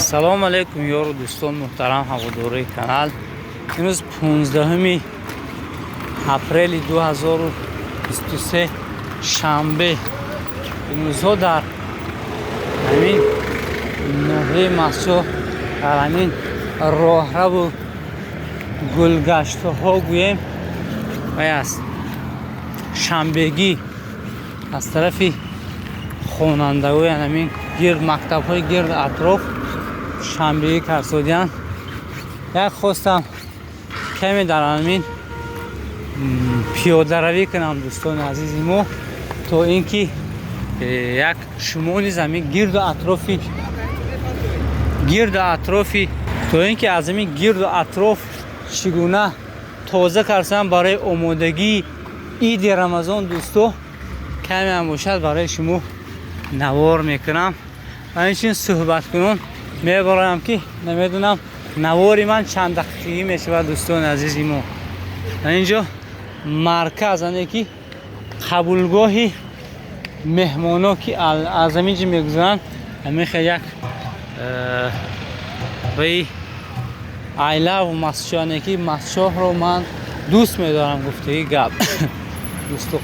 Салом алейкум, ёру дӯстон, муҳтарам ҳаводорои канал. Имрӯз 15 апрели 2023, шанбе. Имрӯзҳо дар ҳамин ноҳияи Мастчоҳ, дар ҳамин роҳраву гулгаштҳо гӯем вай аст, шанбегӣ аз тарафи хонандагои ҳамин гирд мактабҳои гирд атроф шанбегӣ карсодиянд. Як хостам каме дар ҳамин пиёдаравӣ кунам, дӯстони азизи мо, то ин ки як шумо низ ҳамин гирду атрофи, то ин ки аз ҳамин гирду атроф чӣ гуна тоза карсам барои омодагии иди Рамазон. Дӯсто, каме ҳам бошад, барои шумо навор мекунам ва инчунин суҳбаткунон мебароям, ки намедонам, навори ман чанд дақиқагӣ мешавад. Дӯстони азизи мо, инҷо марказ, ане ки қабулгоҳи меҳмоно, ки аз ҳамин ҷо мегузаранд, ҳамин хел як ваи "I love Мастчоҳ", ане ки Мастчоҳро ман дӯст медорам гуфтагӣ гап. Дӯсто,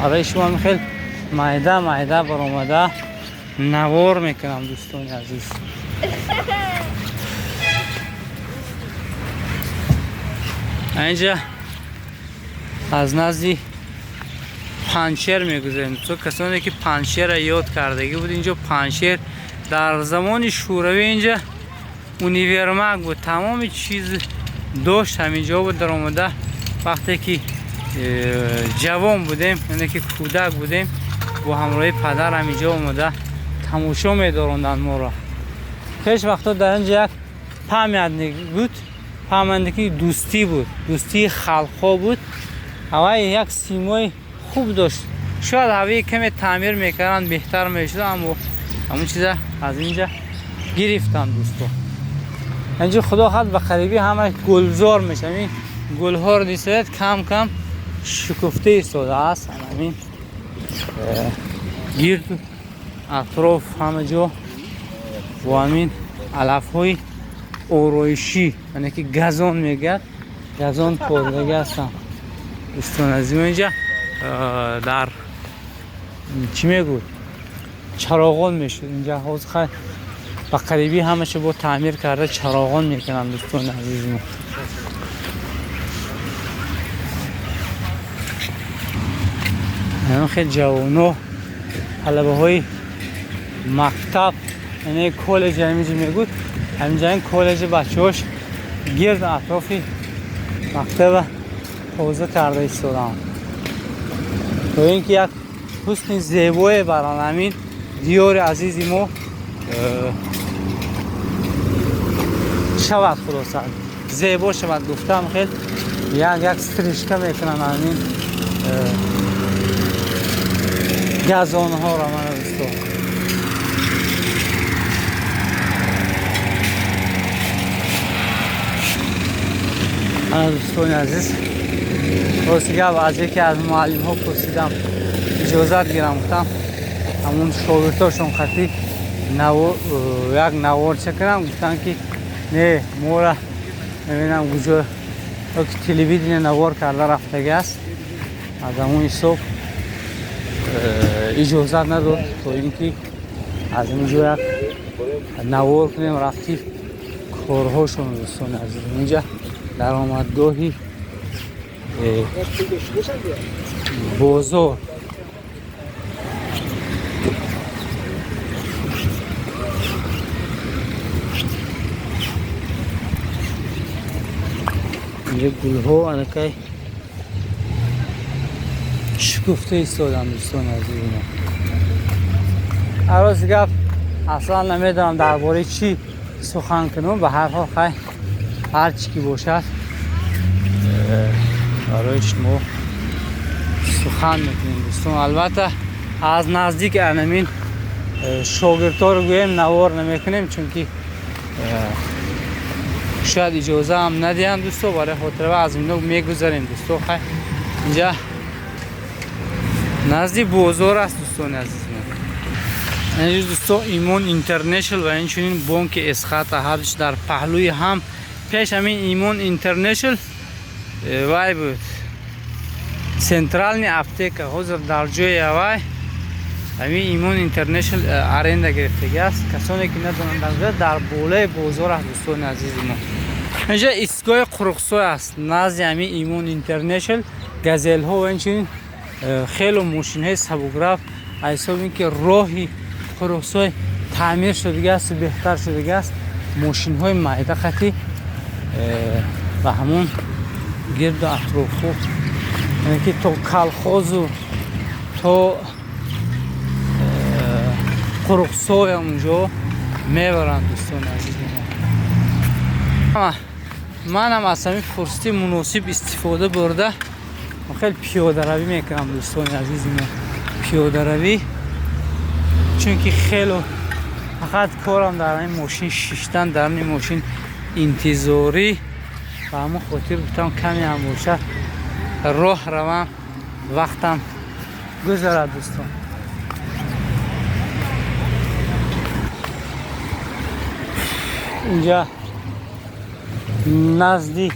барои шумо ҳамин хел майда майда баромада навор мекунам, дӯстони азиз. Инҷа аз назди Панҷшер мегузарем. То касоне ки Панҷшерро ёд кардагӣ буд, инҷо Панҷшер дар замони Шӯравӣ инҷа универмаг буд, тамоми чиз дошт, ҳаминҷо буд. Даромада вақте ки ҷавон будем, яъне ки кӯдак будем, бо ҳамроҳи падар ҳаминҷо омада тамошо медоронданд моро. Пеш вақто дар инҷа як памятник буд, памятники дӯстӣ буд, дӯстии халқҳо буд. Ҳавай як симои хуб дошт. Шояд ҳаваи каме таъмир мекарданд, беҳтар мешуд, аммо ҳамон чиза аз инҷа гирифтанд. Дӯсто, инҷо худо хоҳад, ба қарибӣ ҳамаш гулзор мешавад. Ин гулҳоро дисед, кам кам шукуфта истодааст. Ҳамин гирду атроф ҳама ҷо бо ҳамин алафҳои ороишӣ, яъне ки газон мегӯяд, газон кордагӣ ҳастанд. Дӯстони азиз, инҷа дар чӣ мегӯд, чароғон мешуд инҷа. Ҳозир хай, ба қарибӣ ҳамаша бо таъмир карда чароғон мекунанд, дӯстони азизи мо. Ҳамин хел ҷавоно, талабаҳои мактаб, яъне коллеҷ ҳаминҷо мегӯд, ҳаминҷа ин коллеҷи бачаҳош гирд атрофи мактаба тоза карда истодаанд, то ин ки як ҳусни зебое бар ҳамин диёри азизи мо шавад, хулоса зебо шавад гуфтам, хел як як стрижка мекунанд ҳамин газонҳоро. Мана, дӯсто, ана, дӯстони азиз, рости гап, аз яке аз муаллимҳо пурсидам, иҷозат гирам, гуфтам, ҳамун шогирдҳошон хати як наворча кунам. Гуфтанд, ки не, мора намедонам куҷо ки телевидение навор карда рафтагӣ аст, аз ҳамун ҳисоб иҷозат надод, то ин ки аз ин ҷо як навор кунем рафти корҳошон. Дӯстони азиз, инҷа даромадгоҳи бозор. Инҷа гулҳо анакай шукуфта истоданд. Дӯстони азизи мо, рости гап, аслан намедонам дар бораи чӣ сухан кунам. Ба ҳар ҳол, хай, ҳар чӣ ки бошад, барои шумо сухан мекунем. Дӯстон, албатта, аз наздик анамин шогирдҳоро гӯем навор намекунем, чунки шояд иҷоза ҳам надиҳанд. Дӯсто, барои хотира аз ино мегузарем. Дӯсто, хай, инҷа назди бозор аст, дӯстони азиз. Инҷо, дӯсто, Имон Интернешнл ва инчунин бонки Эсхата ҳардуш дар паҳлӯи ҳам. Пеш ҳамин Имон Интернешнл вай буд, центральный аптека. Ҳозир дар ҷои авай ҳамин Имон Интернешнл аренда гирифтагӣ аст. Касоне ки надонанд, дар болои бозор аст, дӯстони азизи мо. Инҷа истгоҳи Қурухсой аст, назди ҳамин Имон Интернешнл. Газелҳо ва инчунин хело мошинҳои сабукрафт, аз ҳисоби ин ки роҳи Қурухсой таъмир шудагӣ асту беҳтар шудагӣ аст, мошинҳои майда қатӣ ба ҳамон гирду атрофу, яъне ки то Калхозу то Қурухсоя унҷо мебаранд, дӯстони азизи мо. Манам аз ҳамин фурсати муносиб истифода бурда, хеле пиёдаравӣ мекунам, дӯстони азизи мо. Пиёдаравӣ, чунки хело фақат корам дар ҳамин мошин шиштан, дар ҳамин мошин интизорӣ. Ба ҳамон хотир гуфтам, каме ҳам бошад, роҳ равам, вақтам гузарад, дӯстон. Инҷа назди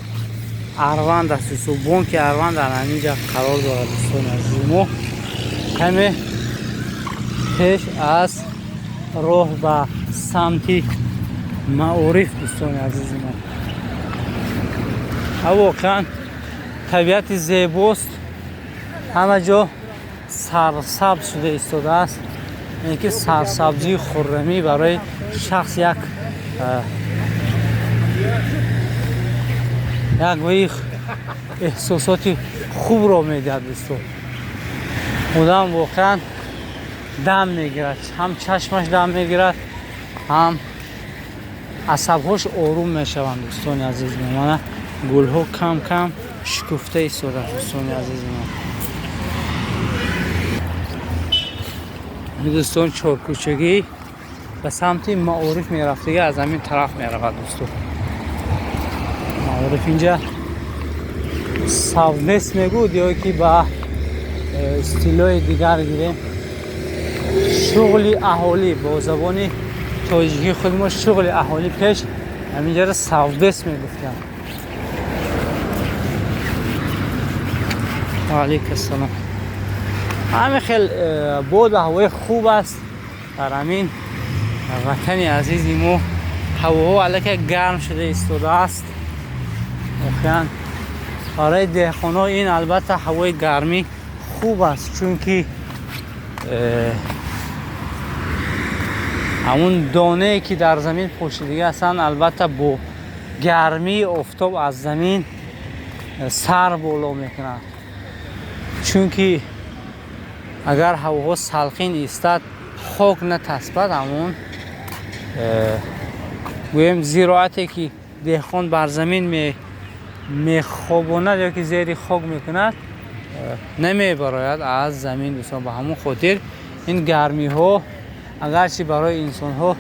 Арванд аст, дӯстон. Бонки Арванд дар ҳамин ҷа қарор дорад, дӯстони азизи мо, каме пеш аз роҳ ба самти Маориф, дӯстони азизи мо. Воқеан табиати зебост, ҳама ҷо сарсабз шуда истодааст. Яъне ки сарсабзии хуррамӣ барои шахс як ваи эҳсосоти хубро медиҳад, дӯстон. Одам воқеан дам мегирад, ҳам чашмаш дам мегирад, ҳам асабҳош орум мешаванд, дӯстони азизи мо. Мана, гулҳо кам кам шукуфта истодааст, дӯстони азизи мо. Дӯстон, чоркӯчагӣ ба самти Маориф мерафтагӣ аз ҳамин тараф меравад, дӯстон. Маориф инҷа совбез мегӯд ё ки ба истилоҳи дигар гирем, шуғли аҳолӣ, бо забони тоҷикии худи мо шуғли аҳолӣ. Пеш ҳаминҷаро совбез мегуфтанд. Ваалайк ассалом. Ҳамин хел боду ҳавои хуб аст дар ҳамин ватани азизи мо. Ҳавоҳо аллакай гарм шуда истодааст. Воқеан барои деҳқонҳо ин албатта ҳавои гармӣ хуб аст, чунки ҳамун донае ки дар замин пошидагӣ ҳастанд, албатта бо гармии офтоб аз замин сар боло мекунад. Чунки агар ҳавоҳо салқин истад, хок натаспад, ҳамун гӯем зироате ки деҳқон бар замин мехобонад ё ки зери хок мекунад, намебарояд аз замин, дӯстон. Ба ҳамон хотир ин гармиҳо, агарчи барои инсонҳо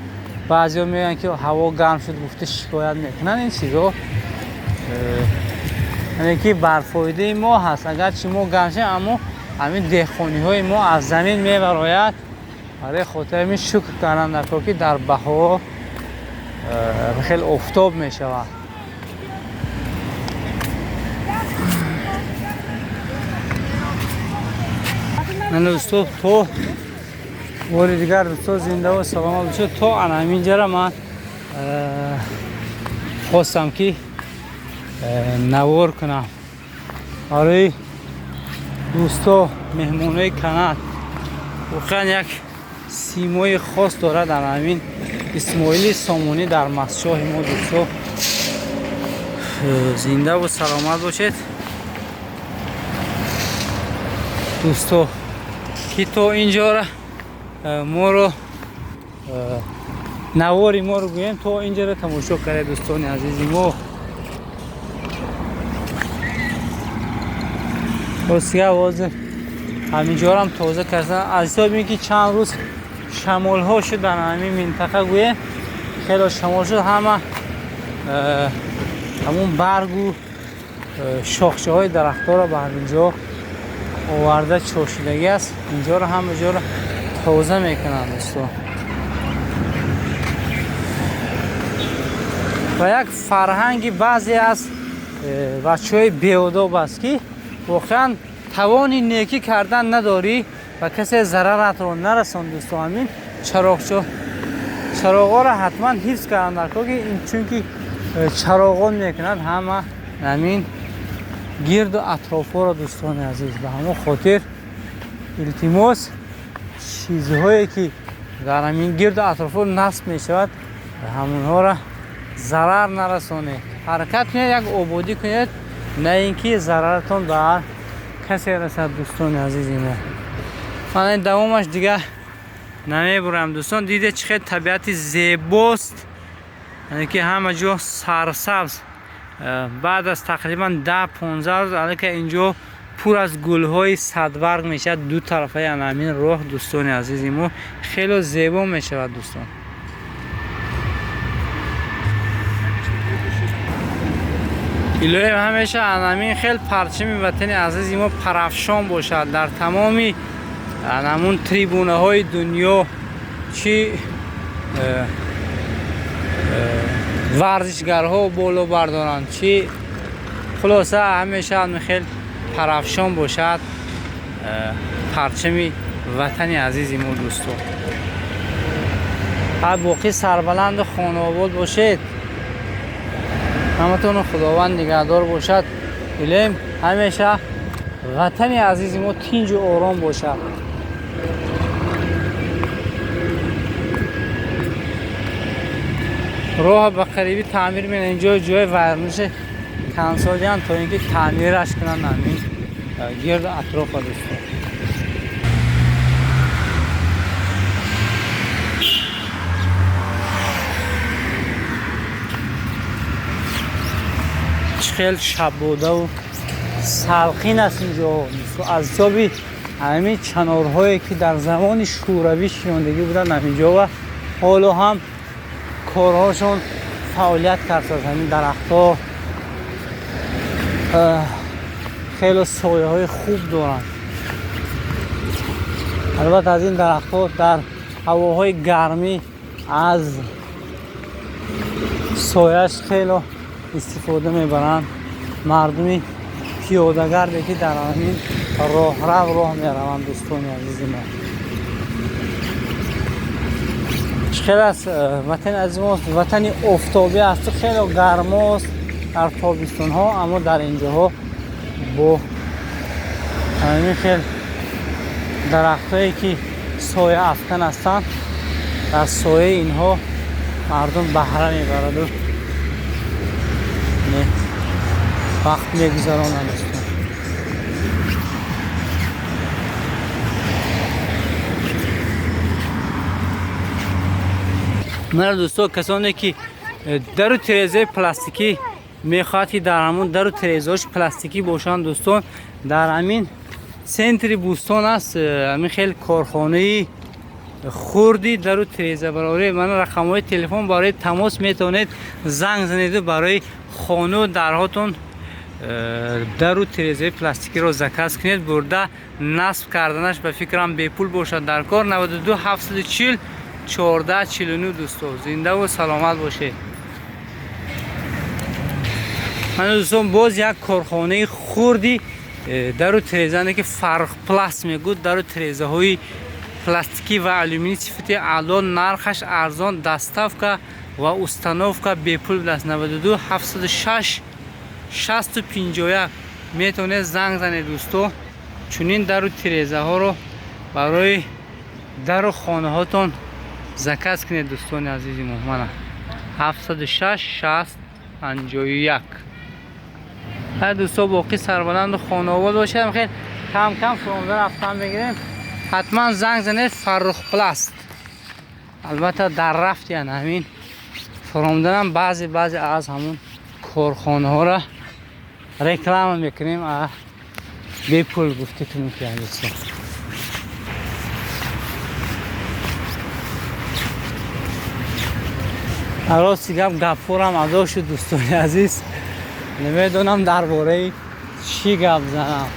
баъзеҳо мегӯянд ки ҳаво гарм шуд гуфта шикоят мекунанд, ин чизҳо яъне ки бар фоидаи мо ҳаст. Агарчи мо гарм шудем, аммо ҳамин деҳқониҳои мо аз замин мебарояд. Барои хотири ҳамин шукр кардан даркор, ки дар баҳор хеле офтоб мешавад. Мана, дӯсто, то бори дигар, дӯсто, зиндаву саломат бошед. То ана ҳаминҷара ман хостам ки навор кунам барои дӯсто, меҳмонои канал. Воқеан як симои хос дорад дар ҳамин Исмоили Сомонӣ дар Мастчоҳи мо. Дӯсто, зиндаву саломат бошед, дӯсто, ки то инҷора моро, навори моро гӯем, то инҷора тамошо кардед, дӯстони азизи мо. Ростига, ҳозир ҳаминҷорам тоза кардан, аз ҳисоби ин ки чанд рӯз шамолҳо шуд дар ҳамин минтақа, гӯем хело шамол шуд, ҳама ҳамун баргу шохчаҳои дарахтҳоро ба ҳаминҷо оварда чошидагӣ аст. Инҷоро, ҳама ҷоро тоза мекунанд, дӯсто. Ва як фарҳанги баъзе аз бачаҳои беодоб аст, ки воқеан тавони некӣ кардан надорӣ ва касе зараратро нарасон. Дӯсто, ҳамин чароғҳоро ҳатман ҳифз кардан дар кор, ки чунки чароғон мекунад ҳама ҳамин гирду атрофҳоро, дӯстони азиз. Ба ҳамон хотир илтимос, чизҳое ки дар ҳамин гирду атрофҳо насб мешавад, ҳамонҳоро зарар нарасонед. Ҳаракат кунед, як ободӣ кунед, на ин ки зараратон ба касе расад, дӯстони азизи мо. Ман ин давомаш дига намебурам, дӯстон. Диде, чӣ хел табиати зебост, яъне ки ҳама ҷо сарсабз. Баъд аз тақрибан 10-15 рӯз аллакай инҷо пур аз гулҳои садбарг мешавад ду тарафаи ҳамин роҳ, дӯстони азизи мо. Хело зебо мешавад, дӯстон. Илоҳим, ҳамеша ҳамин хел парчами ватани азизи мо парафшон бошад дар тамоми ҳамун трибунаҳои дунё, чӣ варзишгарҳо боло бардоранд, чӣ, хулоса, ҳамеша ҳамин хел парафшон бошад парчами ватани азизи мо. Дӯсто, ҳар боқӣ сарбаланду хонаобод бошед, ҳаматонро Худованд нигаҳдор бошад. Илоҳим, ҳамеша ватани азизи мо тинҷу ором бошад. Роҳ ба қарибӣ таъмир менан. Инҷо ҷои вайрониши кансодиан, то ин ки таъмираш кунанд ҳамин гирду атрофа, дӯстон. Чӣ хел шаббодаву салқин аст инҷо, аз ҳисоби ҳамин чанорҳое, ки дар замони шӯравӣ шинондагӣ буданд ҳаминҷо ва ҳоло ҳам корҳошон фаъолият кардааст. Ҳамин дарахтҳо хело сояҳои хуб доранд. Албатта, аз ин дарахтҳо дар ҳавоҳои гармӣ аз сояш хело истифода мебаранд мардуми пиёдагарде, ки дар ҳамин роҳрав роҳ мераванд, дӯстони азизи мо. Чӣ хел аст ватани азизи мо? Ватани офтобӣ асту хело гармост дар тобистонҳо, аммо дар инҷоҳо бо ҳамин хел дарахтҳое, ки соя афкан ҳастанд, дар сояи инҳо мардум баҳра мебараду вақт мегузаронанд, дӯстон. Мана, дӯсто, касоне ки дару тирезаи пластикӣ мехоҳад, ки дар ҳамун дару тирезаҳош пластикӣ бошанд, дӯстон, дар ҳамин центри Бӯстон аст ҳамин хел корхонаи хурди дару тирезабарорӣ. Мана рақамҳои телефон барои тамос, метавонед занг занеду барои хону дарҳотон дару тирезаи пластикиро заказ кунед. Бурда насб карданаш, ба фикрам, бепул бошад дар кор. 92 740 14 49. Дӯсто, зиндаву саломат бошед. Мана, дӯстон, боз як корхонаи хурди дару тирезане, ки Фархпласт мегӯд. Дару тирезаҳои пластикӣ ва алюминӣ сифати аъло, нархаш арзон, доставка ва установка бепул будааст. 92 706 60 51 метавонед занг занед, дӯсто. Чунин дару тирезаҳоро барои дару хонаҳотон заказ кунед, дӯстони азизи мо. Мана 706 60 51. Ҳар дӯсто, боқӣ сарбаланду хонаобод бошад. Хел кам кам фуромда рафтан мегирем. Ҳатман занг занед, Фаррухпласт. Албатта, дар рафтиян ҳамин фуромданам баъзе баъзе аз ҳамун корхонаҳоро реклама мекунем, бепул гуфта кунем, ки дӯстон. Рости гап, гапҳорам адо шуд, дӯстони азиз. Намедонам, дар бораи чӣ гап занам.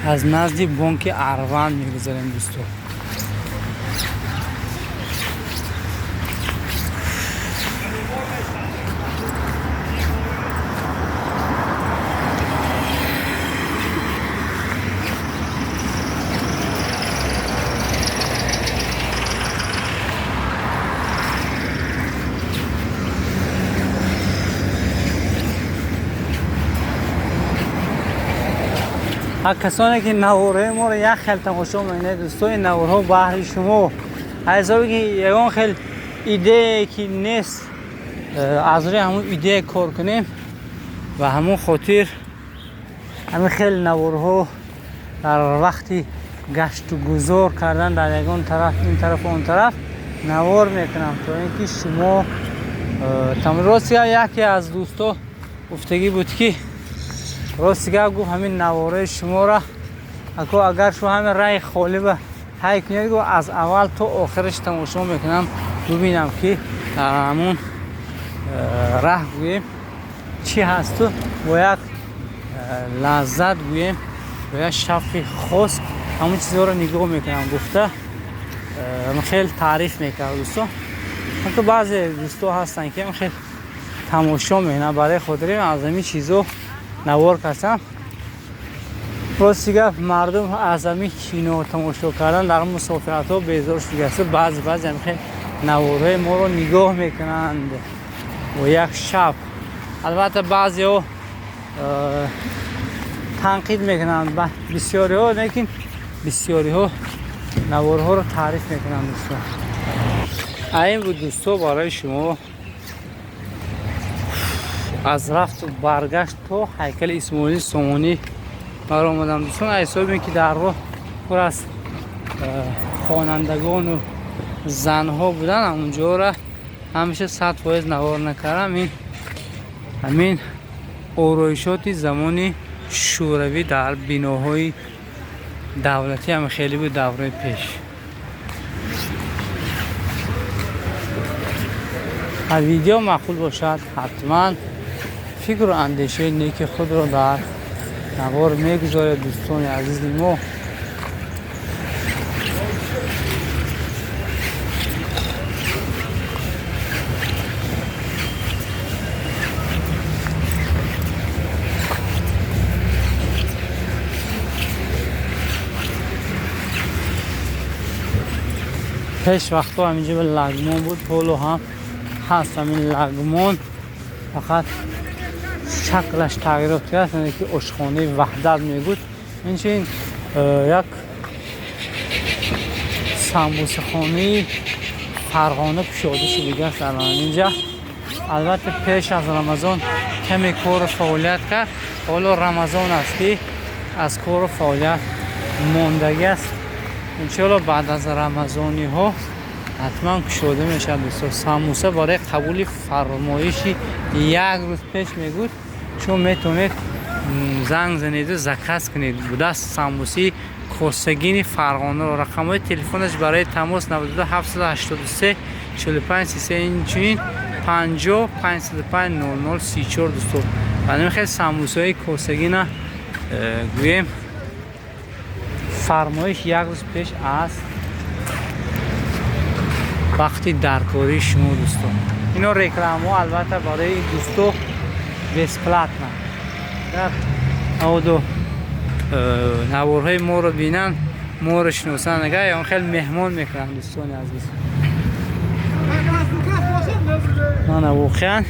Аз назди бонки Арванд мегузарем, дӯсто. Касоне ки наворҳои моро як хел тамошо мекунед, дӯсто, ин наворҳо баҳри шумо. Ҳисоби ки ягон хел идеяе ки нест, аз рӯи ҳамон идея кор кунем ва ҳамон хотир ҳамин хел наворҳо дар вақти гашту гузор кардан дар ягон тараф, ин тарафу он тараф навор мекунам, то ин ки шумо рости гап. Яке аз дӯсто гуфтагӣ буд, ки рости гап гуфт, ҳамин навораи шуморо ако агар шумо ҳамин раи холӣ ба ҳай кунед, гуфт, аз аввал то охираш тамошо мекунам, бубинам, ки дар ҳамон раҳ гӯем чӣ ҳасту бо як лаззат гӯем, бо як шавқи хос ҳамон чизҳоро нигоҳ мекунам, гуфта хеле таъриф мекард, дӯсто. Ҳатто баъзе дӯсто ҳастанд, ки хеле тамошо мекунанд. Барои хотири аз ҳамин чизҳо навор кардам. Рости гап, мардум аз ҳамин кино тамошо кардан дар мусофиратҳо безор шудааст. Баъзе баъзе ҳамин хел наворҳои моро нигоҳ мекунанд бо як шавқ. Албатта, баъзеҳо танқид мекунанд, бисёриҳо, лекин бисёриҳо наворҳоро таъриф мекунанд, дӯсто. Ин буд, дӯсто, барои шумо аз рафту баргашт то ҳайкали Исмоили Сомонӣ баромадам, дӯстон. Ҳисобе ки дар роҳ пур аз хонандагону занҳо буданд, ҳамунҷоро ҳамеша 100% навор накардам. Ин ҳамин ороишоти замони шӯравӣ дар биноҳои давлатӣ ҳам хеле буд давраи пеш. Видео маъқул бошад, ҳатман фикру андешаи неки худро дар навор мегузоред, дӯстони азизи мо. Пеш вақтҳо ҳаминҷо лагмон буд, ҳоло ҳам ҳаст ҳамин лагмон, фақат шаклаш тағйир ёфтааст, яъне ки ошхонаи Ваҳдат мегӯд. Инчунин як самбусахонаи Фарғона кушода шудагааст дар ҳаминҷа. Албатта, пеш аз Рамазон каме кору фаъолият кард, ҳоло Рамазон аст, ки аз кору фаъолият мондагӣ аст. Иншоалло, баъд аз рамазониҳо ҳатман кушода мешавад, дӯсто. Самбуса барои қабули фармоиши як рӯз пеш мегӯд, шумо метавонед занг занеду заказ кунед будааст самбусаи косагини Фарғонаро. Рақамҳои телефонаш барои тамос 92 783 45 33, инчунин 50 505 00 34, дӯсто. Ба ҳамин хел самбусаҳои косагина гӯем, фармоиш як рӯз пеш аз вақти даркории шумо, дӯсто. Ино рекламаҳо, албатта, барои дӯсто бесплатно. Агар наводу наворҳои моро бинанд, моро шиносанд, агар он хел меҳмон мекунанд, дӯстони азиз. Мана, воқеан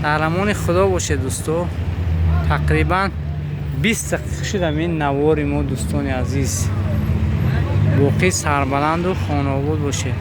дар амони Худо бошед, дӯсто. Тақрибан 20 дақиқа шуд ҳамин навори мо, дӯстони азиз. Боқӣ сарбаланду хонаобод бошед.